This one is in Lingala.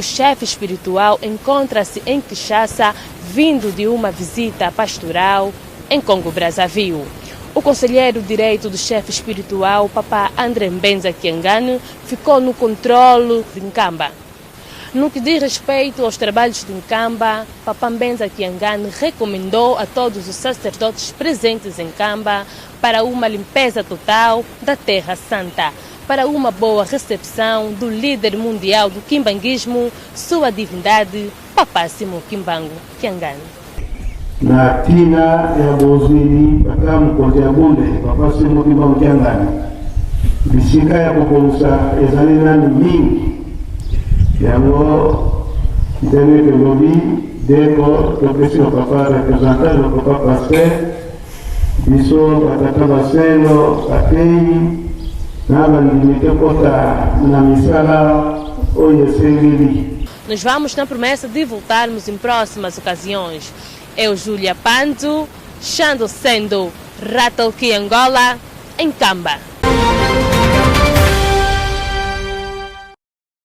O chefe espiritual encontra-se em Kinshasa, vindo de uma visita pastoral em Congo-Brazzaville. O conselheiro direito do chefe espiritual, Papa André Mbenza Kiangani, ficou no controle de Nkamba. No que diz respeito aos trabalhos de Nkamba, Papa Mbenza Kiangani recomendou a todos os sacerdotes presentes em Nkamba para uma limpeza total da Terra Santa, para uma boa recepção do líder mundial do kimbanguismo, sua divindade, Papa Simon Kimbangu Kiangani. Na ntina ya bozweli tata mokonzi ya bunde Papa Simon Kimbangu Kiangani, bisika ya kobongisa ezali nanu mingi. Yango ndenge tolobi deko topesi na papa représentant na papa pasteur, biso batata baselo bateyi na bandimi tokota na misala oyo esengeli. Nós vamos na promessa de voltarmos em próximas ocasiões. Eu, Júlia Panto, Xando Sendo, Ratalki Angola, em Nkamba.